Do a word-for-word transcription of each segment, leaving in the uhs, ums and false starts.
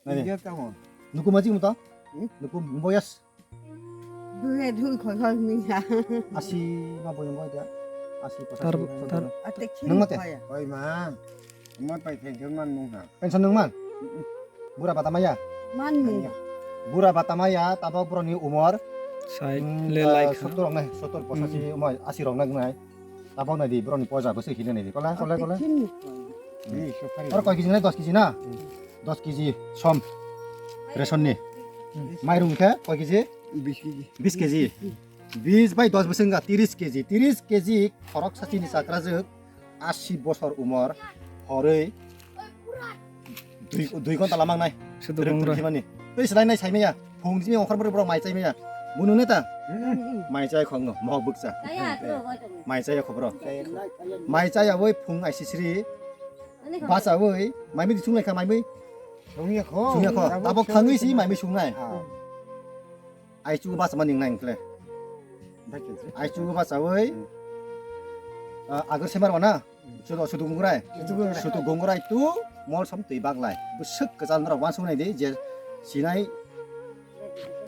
Nai. India tamo. Nuku maji muta? Hmm? Nuku boyas. Dui dui khoi khoi minha. Asi ma boyong boy dia. Asi pasal. Tar, si tar. Atek. Nung mate? Oi ma. Mo pai pension man mung ha. Pension nung man? Bura bata maya? Man mung. Bura bata maya, tabok boroni umor. Sai, hmm, le ah, lai kha. Sottor rok nai, sottor, pochashi, hmm, umor, asi rok nai nai. Tabok nai di, boroni poja bwswk hile nai di. Kola, kola, kola. Oro koi kg nai, dos kg na? Hmm. Dos kg som. Ration ni. Hmm. Mairung khe koi kg? Bis kg. Bis kg. Bis bai dos bwswk wngkha, tiris kg. Tiris kg khorok sachini chakrajwk asi bosor umor horwi dui, dui ghonta lama wngnai. Sudu rwk gongra. Twi swlai nai saimaya. Phung jini ongkhor borok mai chaimaya. Bunu neta? Mai chai khongno, mohok bukcha. Mai chai khobro. Mai chai aboi phung aisisri. Bacha aboi, mai mi sung lai kha mai mi. Sung ya kho. Sung ya kho. Tabok thangwi si mai mi sung nai. Ah. Aichu bacha ma ning nai khle. Aichu bacha aboi. Hmm. Ah, agar semar wana. Sudu, sudu gungrai. Sudu gungrai. Sudu gungrai tu mol som twi baglai. Bwswk kwchal norok uansuk nai di je sinai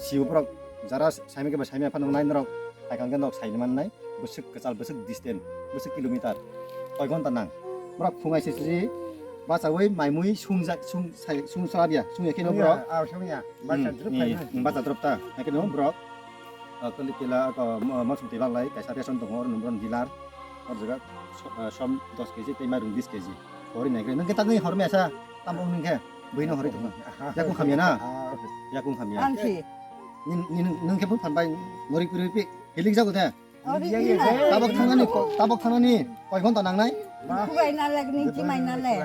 si borok jara saimai khe ba saimai phano nai norok phaikang khe norok sai mannai. Bwswk kwchal, bwswk distance, bwswk kilometer. Koi ghonta nang. Borok phungai se si bachawi maimui sung ja, sung sai, sung salabya, sung ya khe no borok. Ah, sung ya. Bacha drop khai na. Hmm, bacha drop ta. Hai khe no borok. Ah, kali kela ko mo, mo sum twi baglai, kaisa ration tongo, oro no borok dealer. O jaga so-, ah, som dos kg tei mairung bis kg. Hori nai khe. Nwng khe tak nai hor mesa, tamo nwng khe. Buino hori thuma. Yakung khamya na? Ah. Yakung khamya. Ang si. Nin, nin, nwng khe bu phan bai nori puri pi. Hilik jago de. Ori tabok thangnani ko-, tabok thangnani koi ghonta nangnai? Kubai na lag ni jimai na le.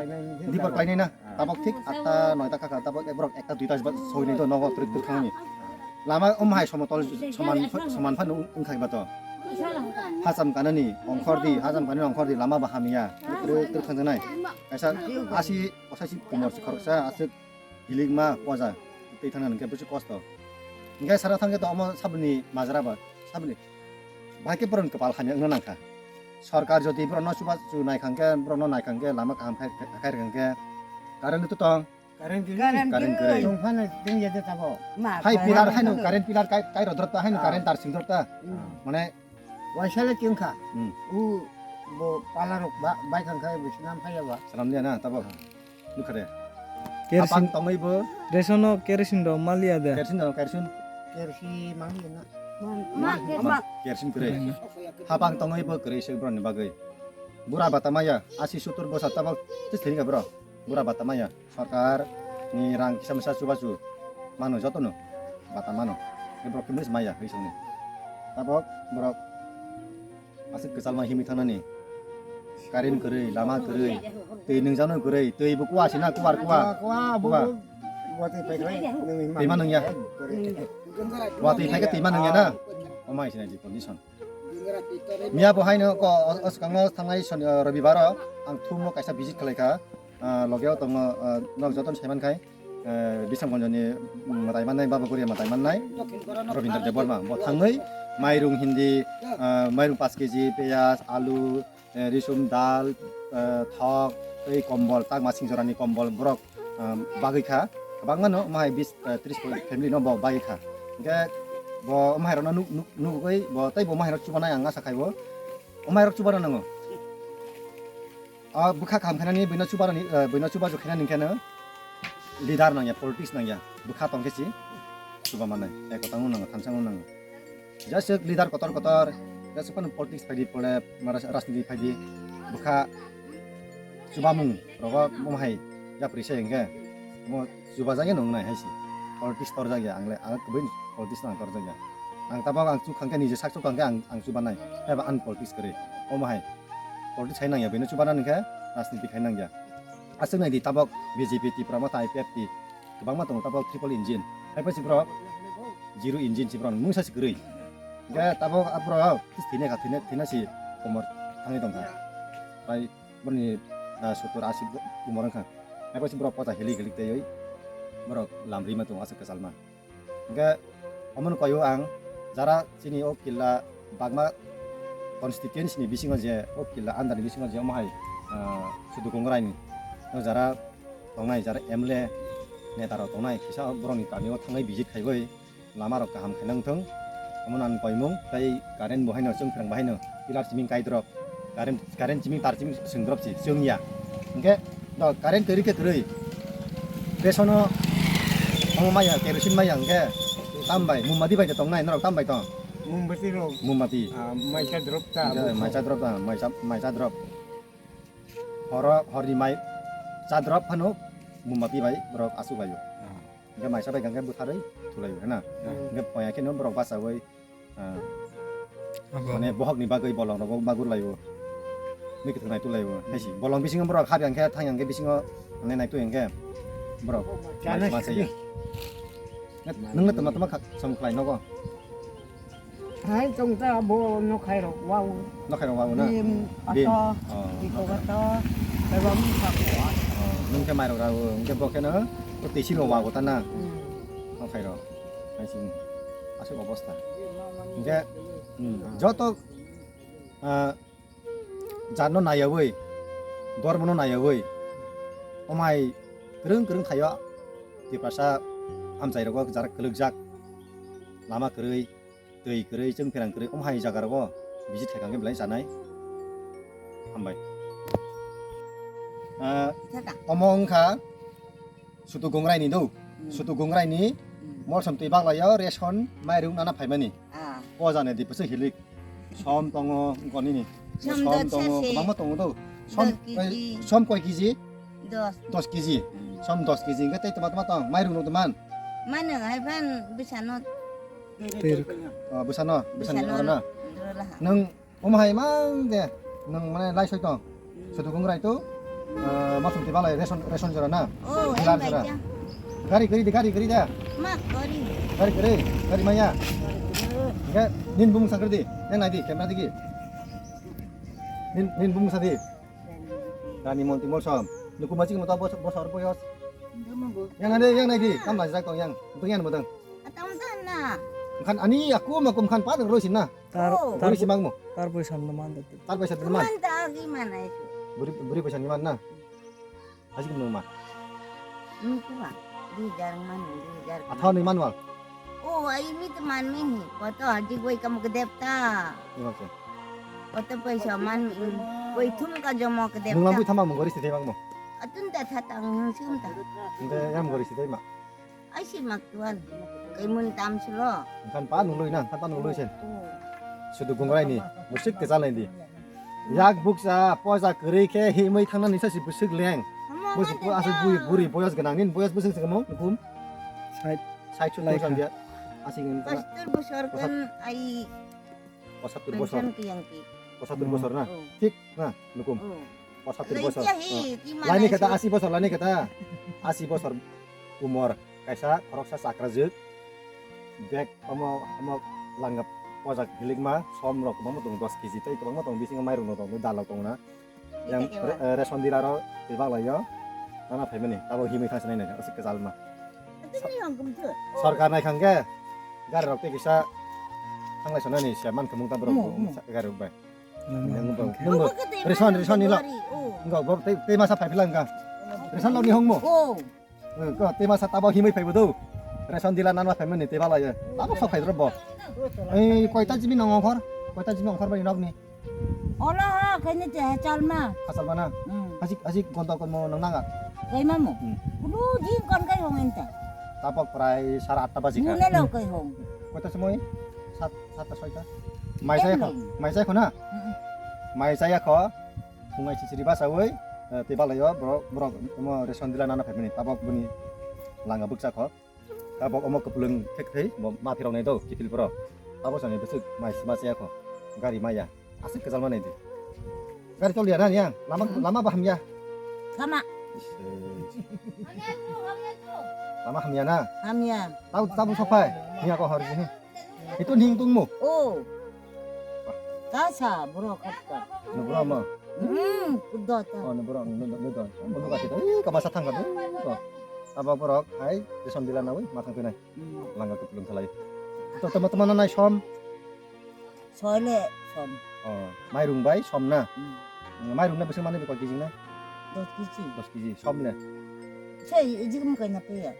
Dipor kainai na. Tabok thik atta noita khakha, tabok borok ekta duita soi nai do nogo trik trik thangni. Lama um hai somotol soman, soman phan wng khai ba to. Hacham kanani ongkhor di, hacham kanani ongkhor di, lama ba hamya. Trik trik thangjanai. Kaisa asi, osaisi kumor si khoroksa aswk hilikma poja tei thangna hwnkhe bwswk kosto. Hwnkhe sara thangkhe to omo saboni majra ba saboni bahai khe borokni kwpal hamya wngna nangkha. Sorkar jodi borokno chubachu naikhangkhe, borokno naikhangkhe, lama kaham khai, khai rwkangkhe, current to tong. Current gwnwi. Current gwnwi. Tongphano tongya de tabo. Ma, hai current pillar haino tong. Current pillar kai, kai rodrop ta haino, ah, current tar singdrop ta. Hmm. Mane waisale tongkha. Hmm. U bo palarok ba, bai khangkha bo sinam phaya ba. Salam dia na tabo. Ah. Nukha de. Kerosene. Hapang tongwi bo. Ration o kerosene rok maliya de. Kerosene rok, kerosene. Kerosene maliya na. Ma, ma, ma. Kerosene kwrwi. Hmm. Hapang tongwi bo kwrwi se borokni bagwi. Bura bata maya, asi sottor bosa tabok twi thwini kha borok. Bura bata maya. Sorkar ni rang kisa misa chubachu mano jotono bata mano. Tei borok khe mui se maya hwi songni. Tabok borok aswk kwchalma himwi thangnani. Current kwrwi, lama kwrwi, twi nungjakno kwrwi, twi bo kuwa sina kuwar kuwa. Kuwa, kuwa, kuwa. Bo, bo twi paikhai nungwi ma. Twi ma nungya. Kwrwi. Watwi phaikhe twi ma nungya na. Omo hai sina di condition. Miya bo haino ko o, o swkango thangnai soni, o, Robibaro ang thumo kaisa visit khlaikha. Ah, logeo tongo, ah, nok jotono saimankhai, eh, Bisramganjni, mm, mwtai mannai, Baba Goria mwtai mannai, Robindra Debbarma. Bo thangwi mairung hindi, ah, mairung paanch kg, piyaj, alu, eh, risum, dal, eh, thok, tei kombol, takma singjorani kombol borok, ah, bagwi kha. Kwbangma no, omo hai bis, eh, tris family no bo bagwi kha. Hwnkhe bo omo hai rokno nuk-, nuk-, nugwi bo tei bo omo hai rok chubanai ang asa khai bo. Omo hai rok chubana nango. Ah, bwkha kaham khainani buino chubanani, eh, buino chubachu khainani hwnkhe no leader nangya, politics nangya. Bwkha tongkhe si chuba mannai. Ekota wng nango, thansa wng nango. Jaswk leader kotor kotor, jaswk phano politics phaidi pole, mara rajniti phaidi, bwkha chubamung rogo omo hai yapri se hwnkhe omo chubajakya nung nai hai se. Politics torjakya ang le, ang kubui politics nang torjakya. Ang tabok ang chuk khankhe, nije sak chuk khankhe ang, ang chubanai. Eba ang politics kwrwi. Omo hai. Politics hai nangya, bini chubana hwnkhe rajniti khai nangya. Aswk nai di tabok B J P, Tipra Motha, I P F T kwbangma tongo, tabok triple engine. Hai pasi borok zero engine si borok mungsa si kwrwi. Hwnkhe tabok ah borok thwinai kha, thwinai, thwina si komor thangwi tongkha. Bai borokni, ah, sottor asi bo-, umor wngkha. Hai pasi borok pocha hilik hilik twiwi borok lam rima tongo aswk kwchalma. Hwnkhe omono koio ang jara chini o killa Bagma constituency ni bisingo je o killa under ni bisingo je omo hai, ah, Sudu Gongrai ni o jara tongnai jara M L A neta rok tongnai, kisa borokni kami o thangnai visit khaiwi lama rok kaham khaina wngthung. Omo nang koimung tei current bo haino chwng phrang bahaino pillar chiming kai drop, current, current chiming tar chiming swng drop si chwng ya. Hwnkhe do current kwrwi khe kwrwi, besono omo maya, kerosene maya hwnkhe tam bai, mumbati bai de tongnai norok tam bai tong? Mumbati rok. Mumbati. Ah, maisa drop ta. Hwnkhe maisa drop ta, maisa, maisa drop. Horo, horni mai cha drop phano mumbati bai borok asuk laio. Ah. Hwnkhe maisa bai hwnkhe butharwi thulaio, hena? Ah. Hwnkhe poya kheno borok bachawi, ah, abo. Mane bohokni bagwi bolong rogo magur laio. Mui kwthwng nai tulaio. Haisi bolong bisingo borok hap yang khe thang yang khe bisingo nai nai tu yang khe borok. Chana maisa ya. Nungno tama tama kha-, som khlai nogo. Hai tong ta bo no khai rok wau. No khai rok wau na? Bim, bim. Ato, oh, iko ato. Eba mi kha ko. Oh, nung khe mai rok rau, hwnkhe bo khe no, to tisi rok wau ta na? Hmm. No khai rok. Hai sing. Asuk obostha. Hwnkhe, hmm, joto, ah, jat no naiyawi, dormo no naiyawi, omai kwrwng kwrwng khaio Tiprasa amchai rogo jarak kwlwkjak, lama kwrwi, twi kwrwi, chwng pherang kwrwi, omhai jaga rogo visit khaikha hwnkhe belai chanai. Hambai. Ah, omo wngkha Sutu Gongrai ni do. Hmm. Sutu Gongrai ni, hmm, molsom twi baglaio ration mairung nana phaimani. Ah. Poja ni di bwswk hilik. Som tongo, wngkha nini. Som tongo, kwbangma tongo do. Som, eh, som koi kiji? Dos. Dos kiji. Hmm. Som dos kiji. Hwnkhe tei toma toma tong? Mairung no tong man? Mano hai phan bwsano. Tei rwkha. Oh, bwsano, bwsani oro na? Oro laha. Nwng Omo hai mang de, nwng mane lai soi tong. Sutu Gongrai to, ah, masum ti balai ration, ration jora na? Oh, dilar em jora. Bai ja. Gari kwrwi de, gari kwrwi de. Ma kwrwi. Gari kwrwi, gari maya. Kwrwi. Hwnkhe nini bumung sa kwrwi di, yang nai di, camera digi. Nini, nini bumung sa di. Rani Monti Molsom. Nuku machik mata bos-, bosor boyos. Yang nai di, yang nai di, kam lajak tong yang. Untung yang mudang. Atang dan na. Mkhan ani aku makum khan pa roi sin na. Tar, oh. Tar, buri si mangmo. Tar poisa no man dati. Tar poisa no man. Man ta agi mana itu. Buri, buri poisa ni man na. Aji kum ma. Nuku ba. Di jar man, di jar. Atha ni man wal. Oh, ai mi to man mi hi. Koto aji goi kam ke depta. Ni ma se. Koto poisa man mi. Goi thum ka jomo ke depta. Nung lambu thama mo gori si de mangmo. Atun ta tha tang sum ta. Nde yam gori si de ma. Ai si mak tuan. Kai mun tam sulo. Kan pa nung lui na, kan pa nung lui sen. Oh. Sutu Gongrai ni, bwswk kwchal nai di. Yak bukcha, poja kwrwi khe himwi thangnani sa si bwswk leng. Bwswk aswk bui, buri boyos gwnang, nini boyos bwswk se kamo, nukum? Sait. Sait sottur lekha. Asing ni. Pastor bosor kan ai. Pochattur bosor. Pension kiyang ki. Pochattur bosor na? Oh. Thik na, nukum? Oh. Pochattur bosor. Laini kata asi bosor, laini kata asi bosor umor. Kaisa khoroksa chakrajwk. Bek omo, omo langap pojak hilikma, som rok kwbangma tongo, dos kg tei kwbangma tongo, bisingo mairung no tongo, dal rok tongo na. Yang re-, eh, ration dealer o twi baglaio. Nana phaimani, abo himwi thang sinai nai, aswk kwchalma. Sorkar nai khangkhe gari rok tei kisa thanglai sonani se man khumung ta borok gari rok bai. Nungbo, nungbo. Ration, ration ni lo. Nungbo, tei, tei masa phai phila wngkha. Ration lo ni hongmo. Ko, tei masa tabo himwi phaibo do. Ration dealer nanma phaimani tei baglaio. Tabo sok phai rok bo. Ei, koita jimi nong ongkhor? Koita jimi ongkhor bai nokni? Olo ha, khaini te hachalma. Hachalma na? Hmm. Hajik, hajik gonta konmo nang nanga? Kaimamo? Hmm. Kudu jing kon kai hong enta. Tapok prai sara atta baji kha. Mune lo kai hong. Koita somoi? Sat, satta, soita. Mai chaya kho, mai chaya kho na? Hmm. Mai chaya kho. Phungai sisiri basawi, eh, tei baglaio borok, borok omo ration dealer nana phaimani. Tabok boni langa bukcha kho. Tabok omo kwplwng khe kwthwi bo ma phirok nai do kiphil borok. Abo sani bwswk mai sima chaya kho. Gari maya. Aswk kwchal ma nai di. Gari choliya na niya? Lama, lama ba hamya? Lama. Is, eh. Lama hamya na? Hamya. Tau, tau sok phai. Niya ko hor sini. Itu ning tungmu. Oh. Kasa bro khatka. Ni bro ma. Hmm, kudo ta. Oh, ni bro, ni, ni, ni do. Bunu ka kita. Ih, kamasa thang ka. Ih, ko. Aba borok hai, ration dealer nawi, ma thang pinai. Hmm. Langa kuplung khalai. To tama tama nai som. Soile som. Oh, mairung bai som na. Hmm. Mairung na bwswk mani ko kg na? Dos kg. Dos kg som le. Sei, ijik mo kaina pe ya.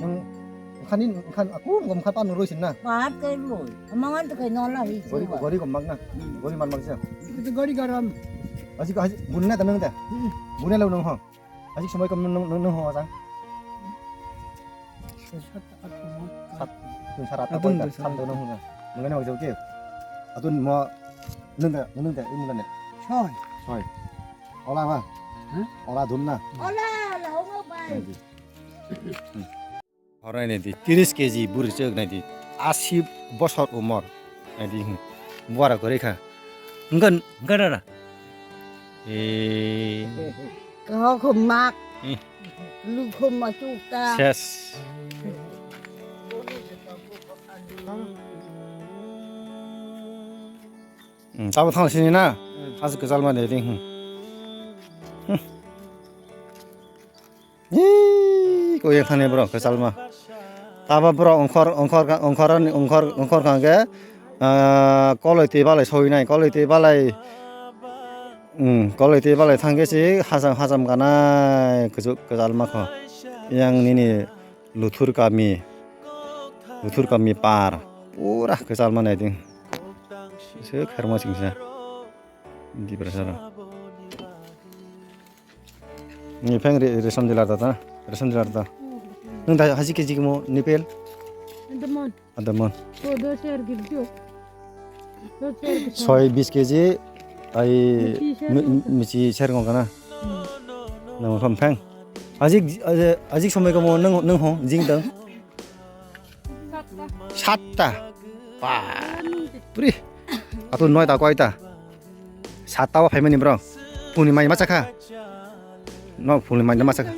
Nang khani khan aku ngom kha panu roi sin na. Pahat kai loi. Amangan to kai nola hi. Gori gori gom mak na. Gori man mak sa. Itu gori garam. Aji aji bunna ta nang ta. Bunna lo nang ho. Aji somoi kam nang nang ho sa. Sat, tun sara ta koi ta. Sat do nang ho. Nang na ho ke. Atun mo nang ta nang ta imu na ne. Soi. Soi. Ola ma. Ola dum na. Ola, ola, ola bai. Horai nai di, tiris keji buri chwk nai di, asi bosor umor nai di, hmm. Buara kwrwi kha. Hwnkhe, hwnkhe dada. Eh. Kau khum mak. Eh. Lu khum ma chuk ta. Ses. Hmm, tabo thang sini na. Hmm. Has kwchal ma de ding. Hmm. Hmm. Ih, koi yang thani bro, kwchalma. Taba bro, ongkhor, ongkhor, ongkhor, ongkhor, ongkhor kang ke, ah, koloi twi balai soi nai, koloi twi balai, hmm, koloi twi balai thang ke si hajam, hajam kanai, kuchuk, kwchalma kho. Yang nini luthur kami, luthur kami par, pura kwchalma nai ding. Se kherma singsa. Di berasa. Ni pheng re-, ration dealer ta ta, ration dealer ta. Nung da haji keji mo nipel? Adamon. Adamon. To do ser gibjo. Do ser gibjo. Soi bis keji, ai michi ser mi-, gong. Michi ser gong kana? Hmm. Nang pham pheng. Ajik, ajik somoi ko mo nung, nung ho, jing dang. Satta. Bapre. Atu noita koita. Satta o phaimani bro. Phungni mai ma chakha. No phungni mai ma chakha.